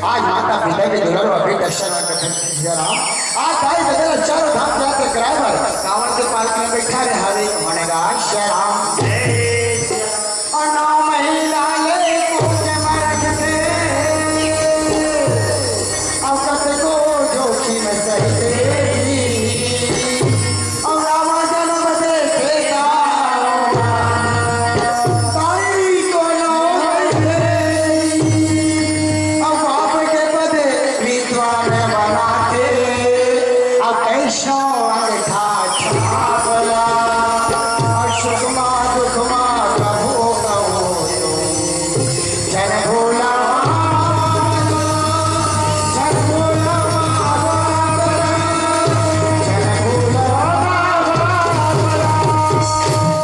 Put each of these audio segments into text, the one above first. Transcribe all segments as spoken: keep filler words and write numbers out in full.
आज माता पिता के दुलारू अभी दर्शन और कथन कीजिए राम। आज दाई ददा ला चारों धाम यात्रा कराए बर कांवर के पालकी में बैठा रहे हवे, कौन गा श्याम। और नौ महीना ले कुंज में रखथे, अउ कतको जोखिम सहिथे। अउ रावण जनम देखे ताई कोनो नइ। अउ बाप के पद विद्वान बनाथे, अउ कैसो अंगठा छापला। अउ सुखमा दुखमा प्रभु कहो तुम। जन भोला बाबा, जन भोला बाबा, जन भोला बाबा।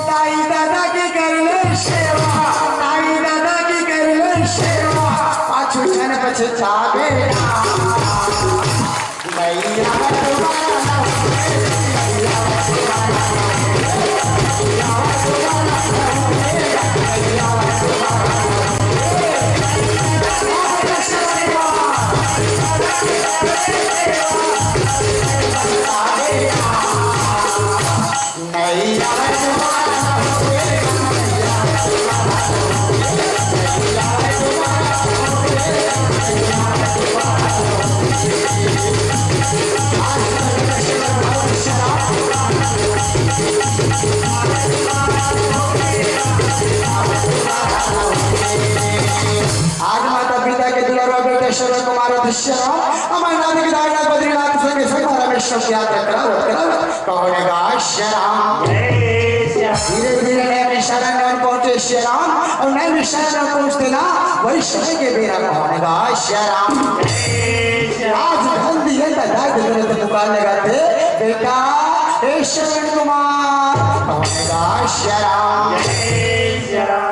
दाई ददा के कर ले सेवा, दाई ददा के कर ले सेवा, पाछू झन पछताबे ना। आज माता पिता के दुलारा बेटा श्रवण कुमार अधीश्वर, अमरनाथ, केदारनाथ, बद्रीनाथ संगे संग रामेश्वर की यात्रा करावत करावत कौन गा श्याम। धीरे धीरे नैमिषारण्य पहुंचे श्याम, अउ नैमिषारण्य पहुंचते ना वही समय के बेरा कौन गा श्याम। आज धन दिए त दाई ददा ला पुकार लगाथे, बेटा ए श्रवण कुमार, कौन गा श्याम।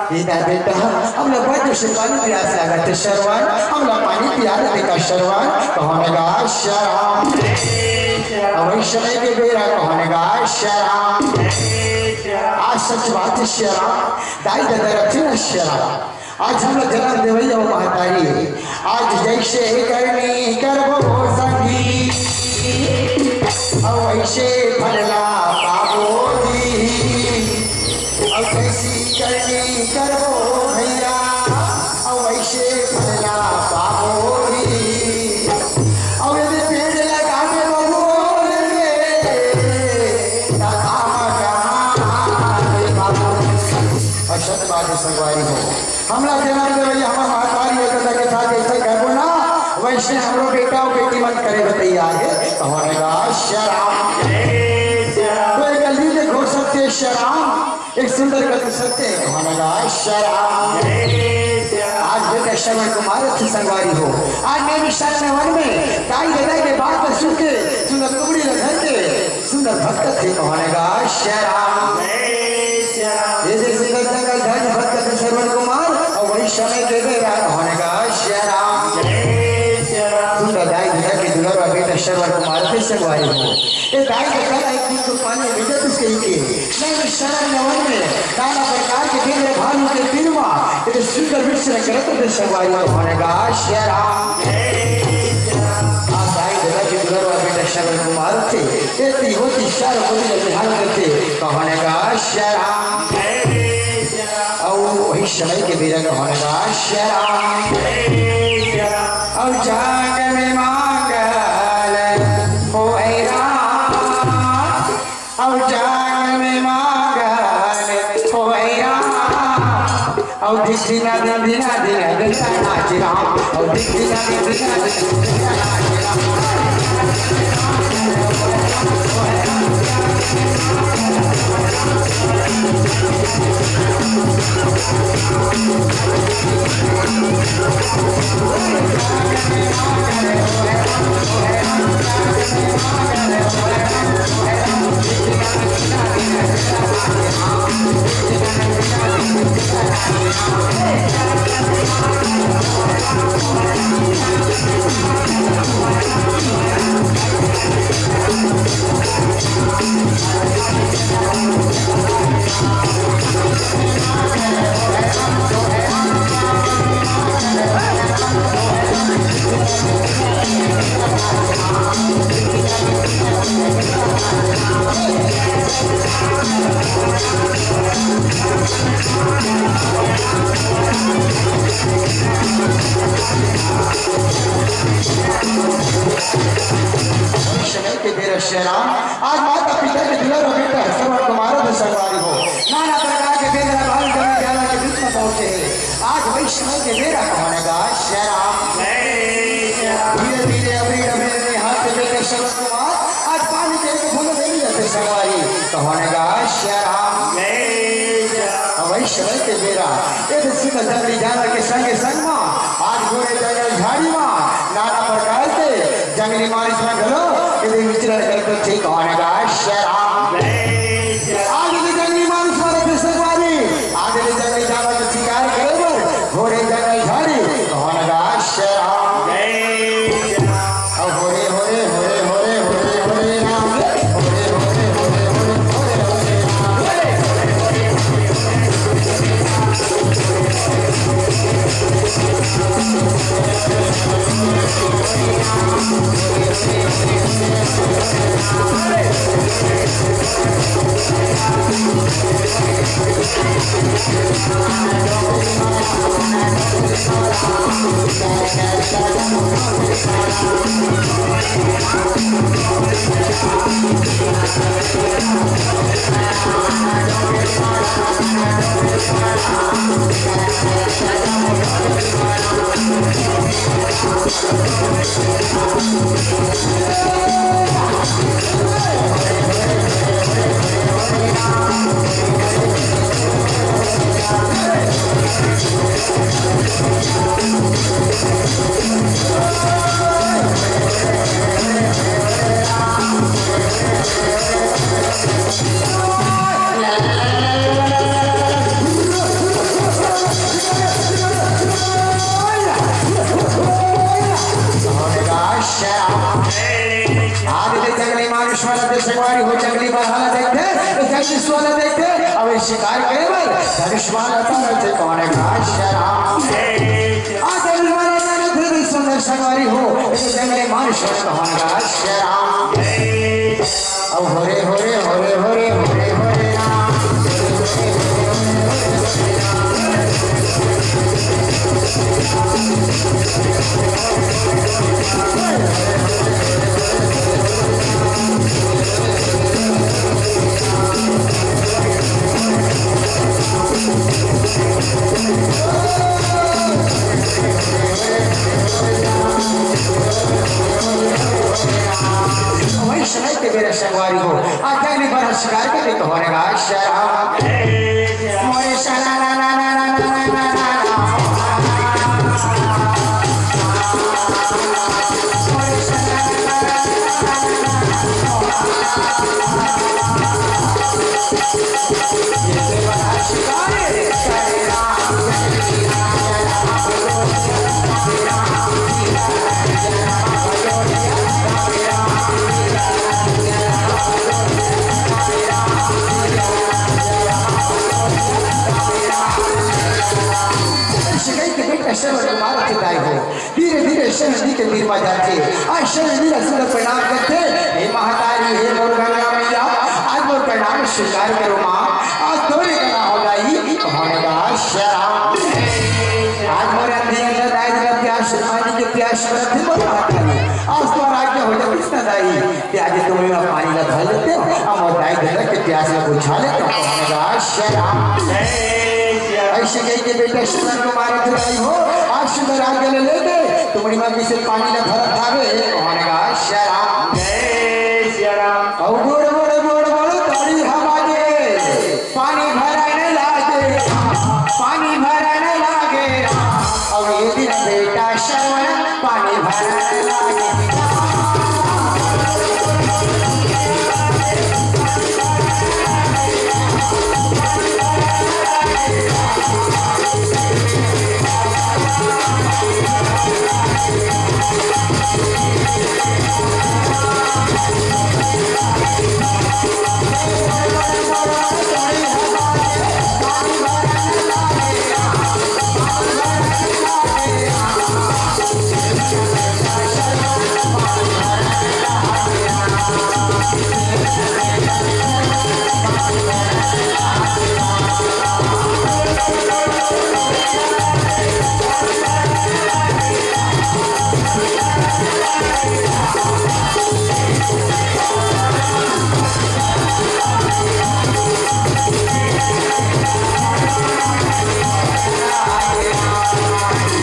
बेटा, बेटा, हमला बड़ जोर से पानी प्यास लागत हे श्रवण, हमला पानी पिया दे बेटा श्रवण, कौन गा श्याम। अउ वही समय के बेरा कौन गा श्याम। आज सच बात हे श्याम, दाई ददा रथे ना श्याम। आज हमला जनम देवइया वो महतारी हे। आज जैसे करनी करबो संगी, अउ वैसे फल ला पाबो जी। अउ जैसी करनी करबो भैया, अउ वैसे फल ला पाबो जी। अउ यदि पेड़ लगाबे बबुआ रे, त काम कहाँ आबे बाबू। अउ सत बात हे संगवारी हो, हमला जनम देवइया हमर महतारी हे, ददा के साथ जैसे करबो ना, वैसे हमरो बेटा अउ बेटी मन करे बर तैयार हे। कौन गा श्याम। कोई गली में घुस सकते श्याम। एक सुंदर कथन सत्य है, कहाने गा श्री राम। आज बेटा श्रवण कुमार रथे संगवारी हो। आज मैं भी श्रवण वन में दाई ददा के बात सुन के, सुंदर लुगड़ी ला धर के, सुंदर भटकत थे, कहाने गा श्री राम। ये जैसे सुंदर जंगल धन भटकत थे श्रवण कुमार, अउ वही समय के बेरा, कहाने गा श्री राम। सुंदर दाई ददा के दुलारा बेटा श्रवण कुमार रथे संगवारी हो। ए दाई ददा एक दिन तो पानी भेजत उसके के, मैं भी शरण नवन में नाना प्रकार के बेंदरा भालू के तीर मा, ए तो सुंदर वृक्ष न करत रथे संगवारी हो, कहाने गा श्री राम। आ दाई ददा के दुलारा बेटा श्रवण कुमार रथे, ए ती होती चारों कोती ल बिहान करथे, कहाने गा श्री राम। अउ वही समय के बेरा, कहाने गा श्री राम। अउ जाग में मांगल होए राम, अउ जाग में मांगल होए राम, अउ धिक धिना धिन धिना धिन धिन नाच राम, अउ धिक धिना धिन धिना धिन धिन नाच राम। समय के बेरा श्री राम, आज माता पिता के दुलारा बेटा श्रवण कुमार रथे संगवारी हो। नाना प्रकार के बेंदरा भालू जंगली जानवर के बीच में पहुंचे हैं। आज वही समय के बेरा, कहाने गा श्री राम। धीरे धीरे अबरी डबरी में हाथ से बेटे श्रवण कुमार, आज पानी के एक बूंद नहीं लेते संगवारी, कहाने गा श्री राम। अब वही समय के बेरा, ये तो सीधा जंगली जानवर के संगे संग मा, आज घोड़े जंगल झाड़ी मा, नाना प्रकार के जंगली मानुष मन घलो एदे विचरण करत रथे, कहाने गा श्री राम। आगे ले जंगली मानुष मन रथे संगवारी, आगे ले जंगली जानवर के शिकार करे बर घोड़े जंगल झाड़ी, कहाने गा श्री राम। अब होरे होरे होरे होरे होरे होरे राम, होरे होरे होरे होरे होरे होरे राम। आगे ले जंगली मानुष मन ला संगवारी हो, जंगली बरहा ला देखथे, जंगली सुआ ला देखथे, अब ये शिकार करे बर धनुष बाण ला धरथे, कहाने गा श्री राम। आज धनुष बाण ला धरथे, सुंदर संगवारी हो, ये जंगली मानुष मन ला, कहाने गा श्री राम। अब होरे होरे होरे होरे होरे होरे राम। वही समय के बेरा संगवारी हो, आज जंगली बरहा शिकार करथे, कहाने शिकायत के बेटा श्रवण कुमार के दाई हो। धीरे धीरे शैलेंद्र के तीर मा जाथे। आज शैलेंद्र ला सुंदर प्रणाम करथे। हे महतारी, हे मोर गंगा मैया, आज मोर प्रणाम स्वीकार करो माँ। आज तोरे गला हो दाई, होने का शराब। आज मोर अंधी अंधा दाई ला प्यास, पानी के प्यास करथे मोर महतारी। आज तो आज्ञा हो जाए कृष्ण दाई, कि आज तुम मेरा पानी ला भर लेते हो, हम मोर दाई ददा के प्यास ला बुझा लेते हो, होने का शराब। ऐसे कह के बेटा श्रवण कुमार के दाई हो, आज सुंदर आज्ञा ले लेके तुमड़ी मा किसे पानी ला भरत हावे, होने का शराब। जय सिया राम। अउ गोड़, गोड़, गोड़, गोड़, ताड़ी हवा दे, पानी भरन लागे, पानी भरन लागे। अउ ये दिन बेटा श्रवण पानी भरन लागे।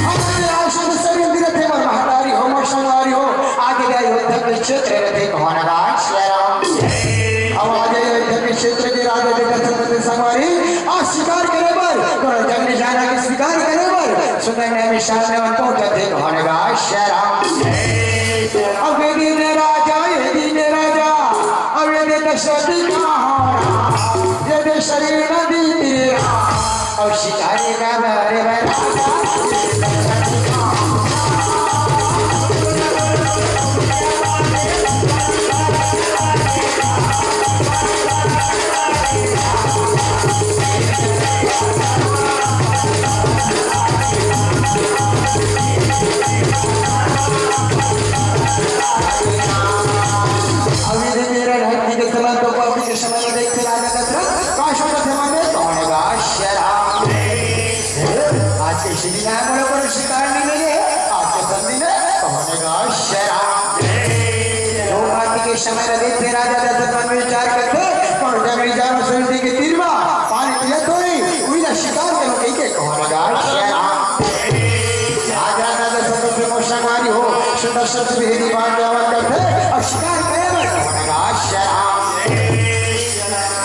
हमारे आज तो सभी दिन थे, मोर महतारी हो, मोर संगवारी हो, आगे गए हो, धर्म क्षेत्र रहते, कौन राज श्री राम। अब आगे गए धर्म क्षेत्र के राजा देखा संगत संगवारी, आज शिकार करे बर, कोनो जंगली जानवर के शिकार करे बर, सुंदर ने विशाल ने मन पहुंचा थे, कौन राज श्री राम। अब ये दिन राजा, ये दिन राजा, अब ये दिन दशरथ का हो राम, ये दिन शरीर नदी तेरा। अउ शिकारी का रे भाई। अभी भी मेरा ढंग के समय तो अभी के समय में देख के राजा दशरथ का शब्द थे माने कौन गा शराब। आज के श्री राम बोलो, बोलो, शिकार नहीं मिले। आज के संधि में कौन गा शराब। जो बात के समय में देख के राजा दशरथ मन में विचार करते, कौन जंगली जानवर सुनती के तीर मा पानी पिया थोड़ी, उही ला शिकार करो कही के कौन गा शराब। आज राजा दशरथ से मोर संगवारी हो, सुंदर शब्द भेदी बाण जावन करथे, अउ शिकार करे बर कौन गा शराब।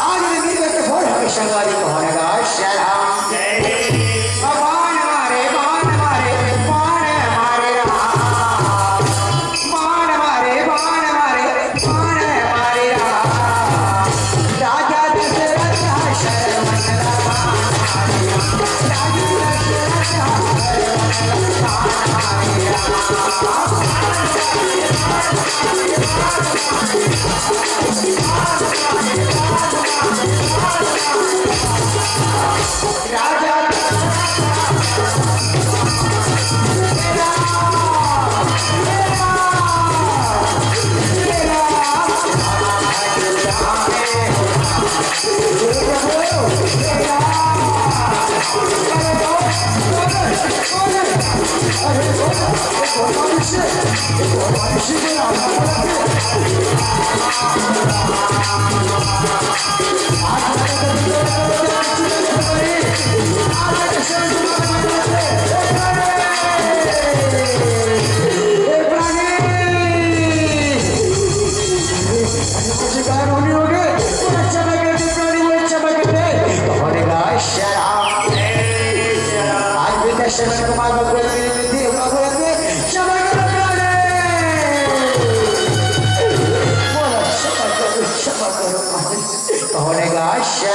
आज ये दिन करके बोल हमें संगवारी कौन गा शराब। बाण मारे, बाण मारे, बाण मारे राम। बाण मारे, बाण मारे, बाण मारे राम। राजा दशरथ शरमन राम। राजा दशरथ शरमन राम। आज भी दर्शन कुमार भगवत जी, क्षमा करो, बोलो, क्षमा करो, क्षमा करो। होने का आज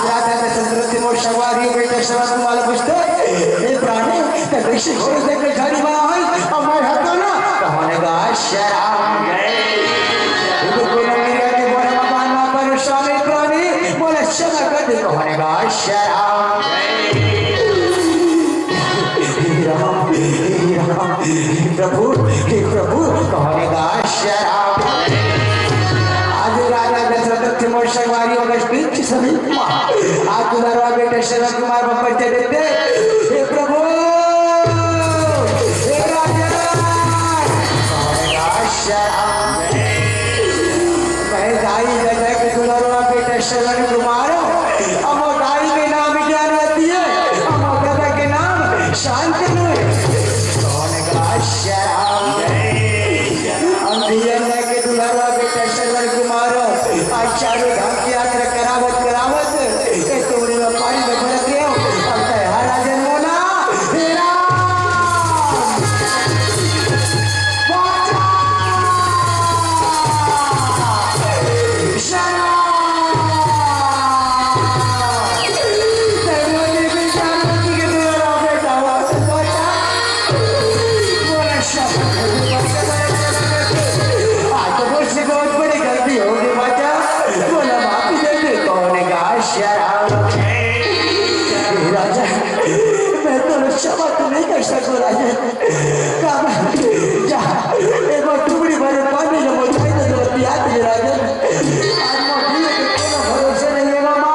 रात है संतृप्ति मोर संगवारी बेटे शरद कुमार पूछते, "हे प्राणी, ते ऋषि घोर से के झाड़ी बना है, अब मैं हतो ना, कहने का शराब।" ये तो कोई ना मेरे आगे बोले, "मकान ना पर स्वामी प्राणी, बोले क्षमा कर दे," कहने का शराब। हे राम, हे राम, हे प्रभु, हे प्रभु, कहने का शराब। आज राजा दशरथ थे मोर संगवारी होगा बीच सभी। आज दुलारवा बेटे शरद कुमार बप्पा चढ़े थे। हे प्रभु, हे राजा, कहने का शराब। मैं दाई जनक दुलारवा बेटा श्रवण कुमार, अमो दाई के नाम ज्ञानवती है, अमो दादा के नाम शांतनु है। कौन का शराब है? हम दिया के दुलारवा बेटा श्रवण कुमार, आज चारों धाम की यात्रा करावत करावत, ये तोरी व्यापारी में भरत गयो, अब तैयार राजन मोना, हे राम। राजा, मैं तो क्षमा तो नहीं कर सकूं राजा। जा, एक बार टुकड़ी भरे पानी के बोझाई दे दो, पिया दे राजा। आज मौत के कोनो भरोसे नहीं है, मामा।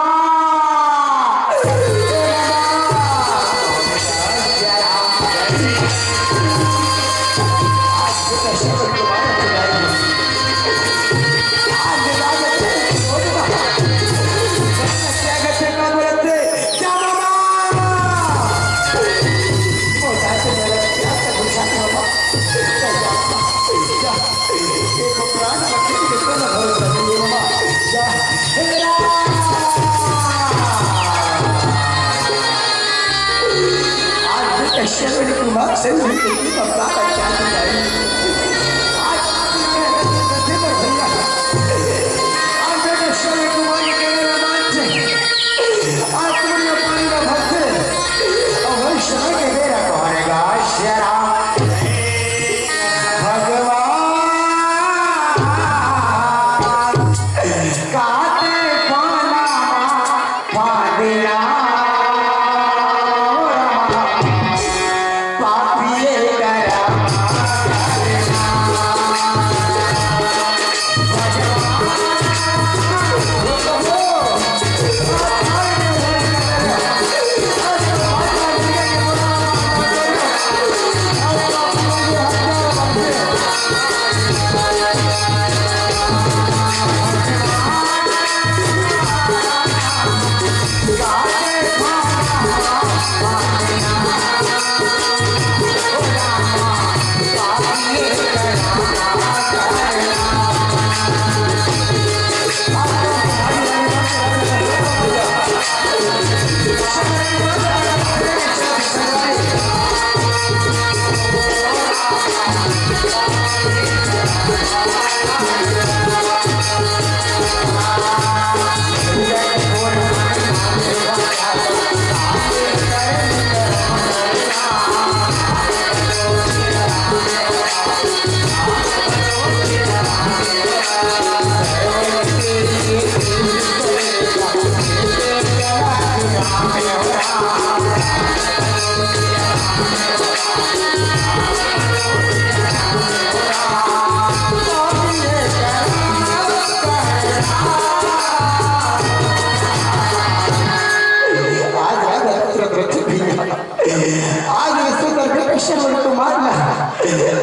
आज विश्व करके कश्यप मुनि कुमार ला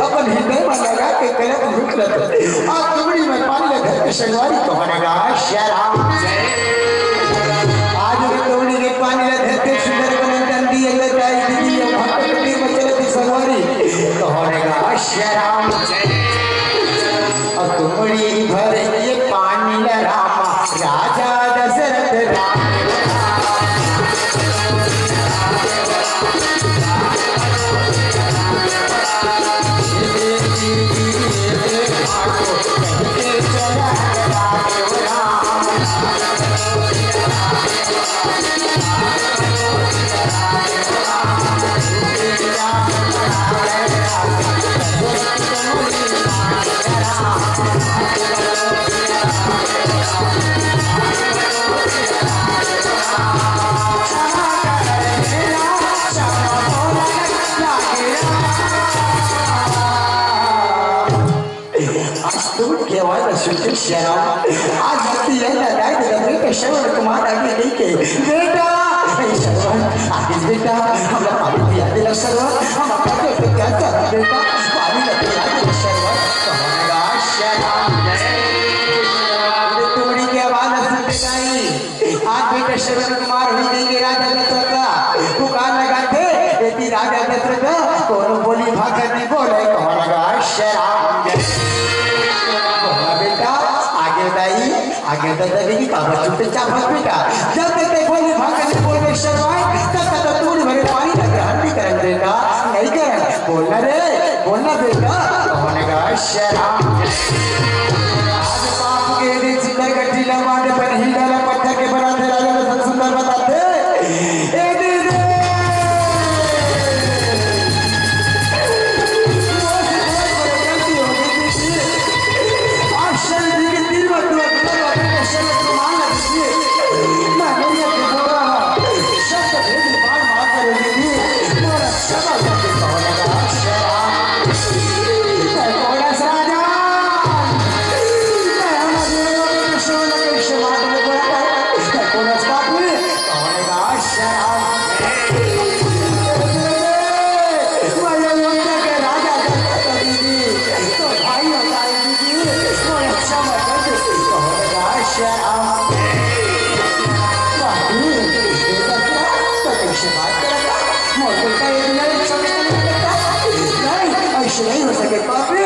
अपन हृदय में लगा के कलप लूट लत। आज तुमड़ी में पानी ले धर के संगवारी कहने का शराब। आज भी तुमड़ी के पानी ले धर के सुंदर बनन दंडी अल्लाह जाई दीदी ये भक्त कबीर में चलती संगवारी कहने का शराब। और तुमड़ी भर ये पानी ले रामा राजा दशरथ राम। श्रवण, आज भक्ति है ना, दाई दे बेटा श्रवण कुमार आगे कहिके, बेटा, ए श्रवण, आगे बेटा, हमला पानी पिया दे ला श्रवण, हम अपना के क्या कर बेटा, पानी ला पिया दे ला श्रवण, कहूँ लगा श्रवण। अरे तुमड़ी के आवाज सुन के गाई, आज बेटा श्रवण कुमार हुई गई के राजा दशरथ का पुकार लगाथे, यदि राजा दशरथ कोनो बोली भाखा नहीं बोले, कहूँ लगा श्रवण। बोला बेटा, आगे दाई, आगे दादा भी की बाबा चुपचाप हंस बेटा। जब तक ते बोली भाखा नहीं बोले श्रवण, तब तक तो तू भरे पानी का ग्रहण नहीं करन बेटा, नहीं करन। बोलना रे, बोलना बेटा, कहूँ लगा श्रवण। आज पाप के दिन सुंदर गठीला मांड पर ही डाला पत्थर के बना दे राजा दशरथ सुंदर बताथे। ए दीदी, ऐसे नहीं हो सके पापी।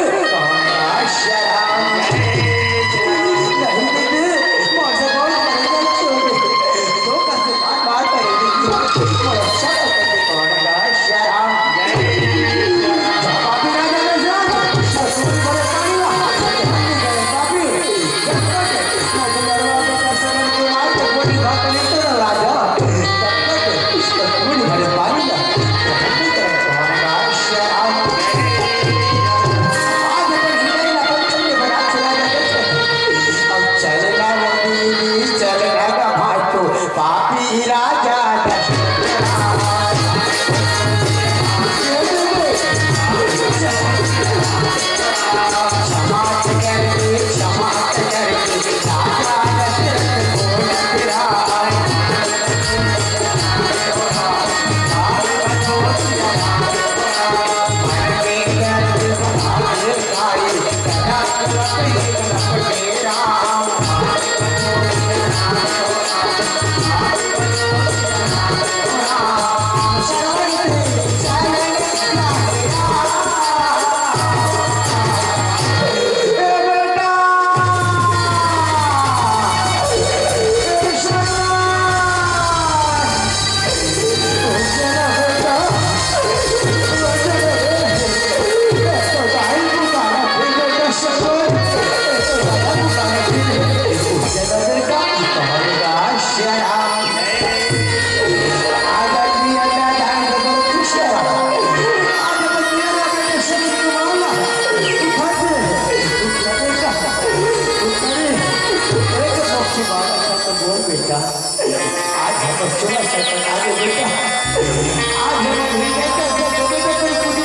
आज हम बच्चों का सत्कार है बेटा। आज हम अपने बेटा को बेटा को कुछ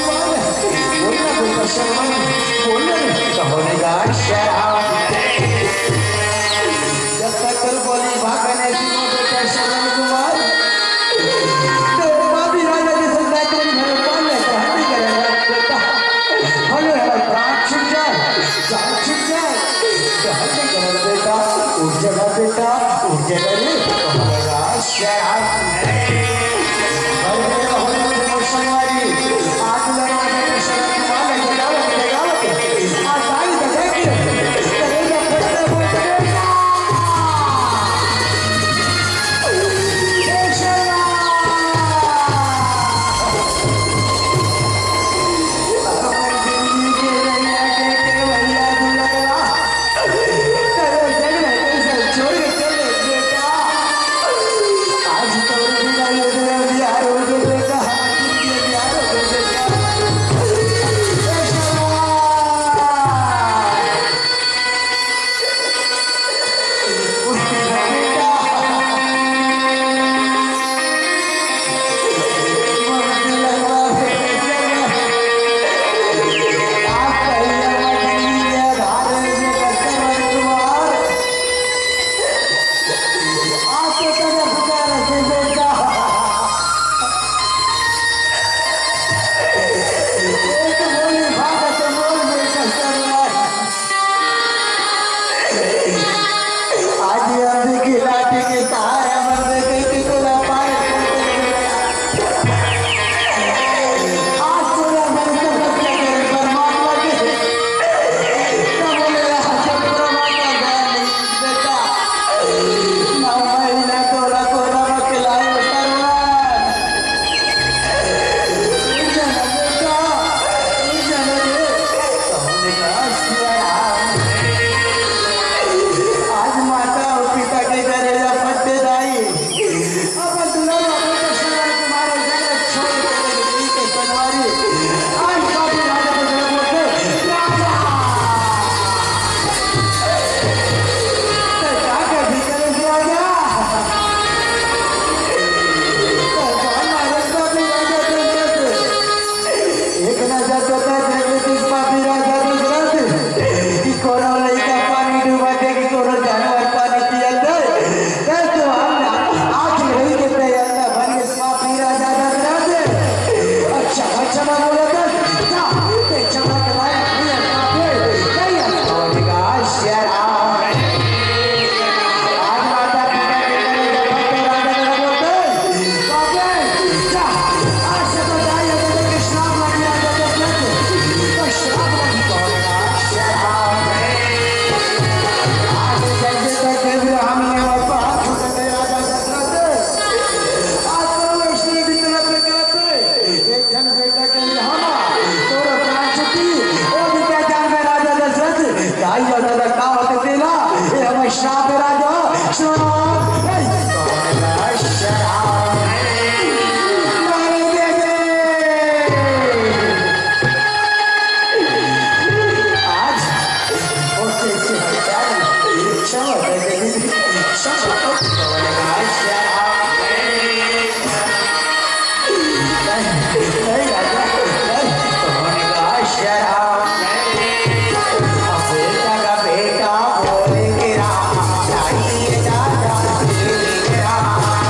बोलना बेटा, शर्मा नहीं, बोलना नहीं। तो होने का शर्म।